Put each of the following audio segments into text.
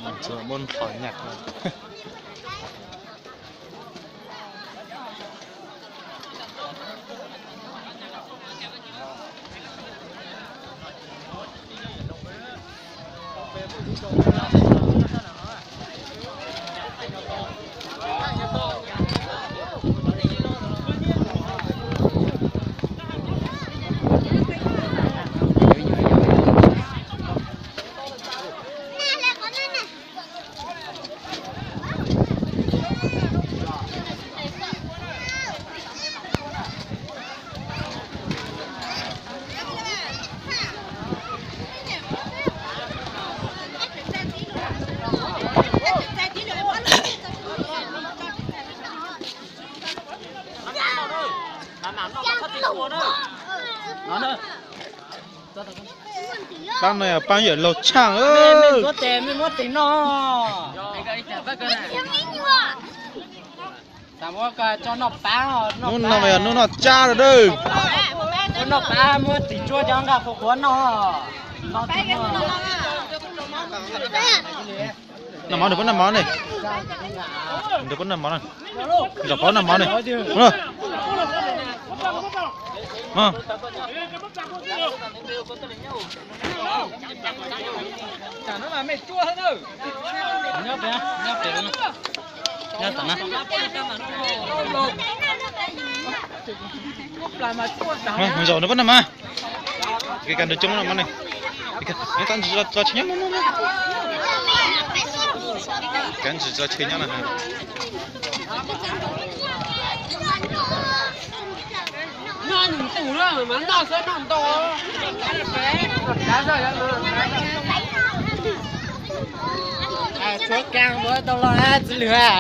Muab nplho nyaj. Pab no yog pab yawm laug tshaaj. Mej muab tis no. Hnub no mas yog hnub noj tsab lawm. Muab noj pab muab tis tsuab cov nqaj qhuav qhuav noj. Noj mov, nrug puab noj mov ne. Nrug puab noj mov, zaum qhov noj mov ne. Zaum nrug puab noj mov. Kav ntsis tso tsheb nyob, kav ntsis tso tsheb nyob na. Tshuav kaab muab tau los na txiv lwm.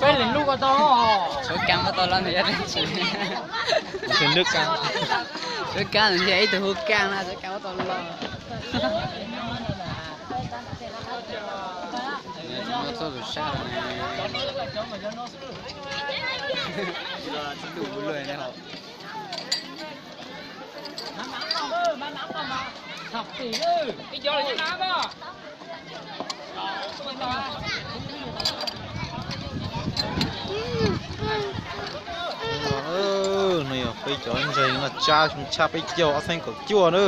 Peb lwm lub ko tau. Tshuav kaab muab tau los na, tshuav kaab, tshuav kaab ntag, ib tug hu kaab na, tshuav kaab muab tau los. Txoj lus sab luj luj. No yog peb cov ntseeg noj tsab xyoo tshaj peb caug ob txhiab kaum cuaj na.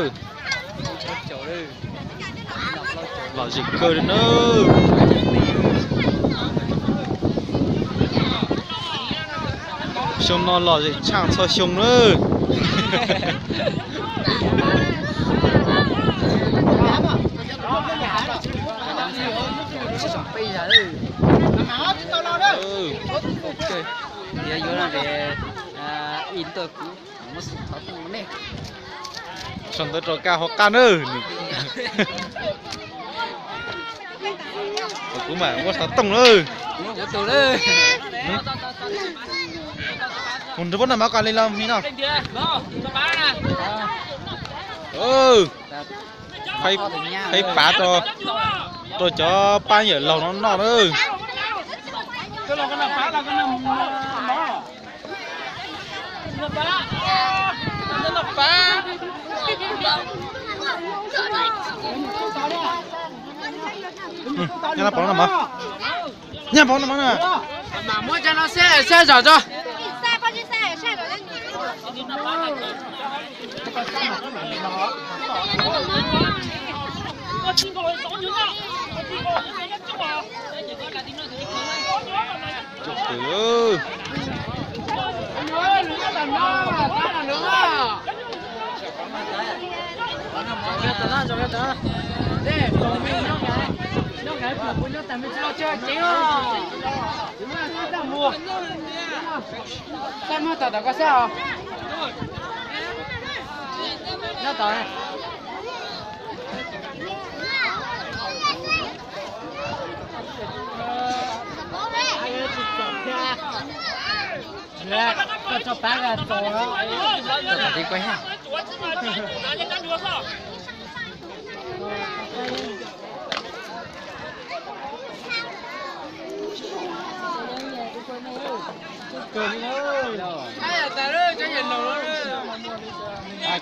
Lom zem kawg li na. Xyoo no lom zem tshaj txhua xyoo na. Yuav yuav no es ib tuaj kuv muab xov tooj nej. Sau ntawv rau koj hauv qab na. Kuv mam muab xov tooj lawm. Mus nrug puab noj mov koj li los mi no. Qhib pav rau cov pab yawm laug no noj na. Nyob pov no mas, nyob pov no mas na. Muab cov no xeb zog tso. Nyob tod.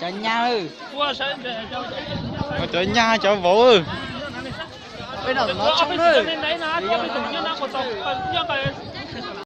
Cov nyab, cov nyab cov vauv. Tus kuv ob peb tug cov neeg ntawd no, ob peb tug nyob no kuv tau nyob ko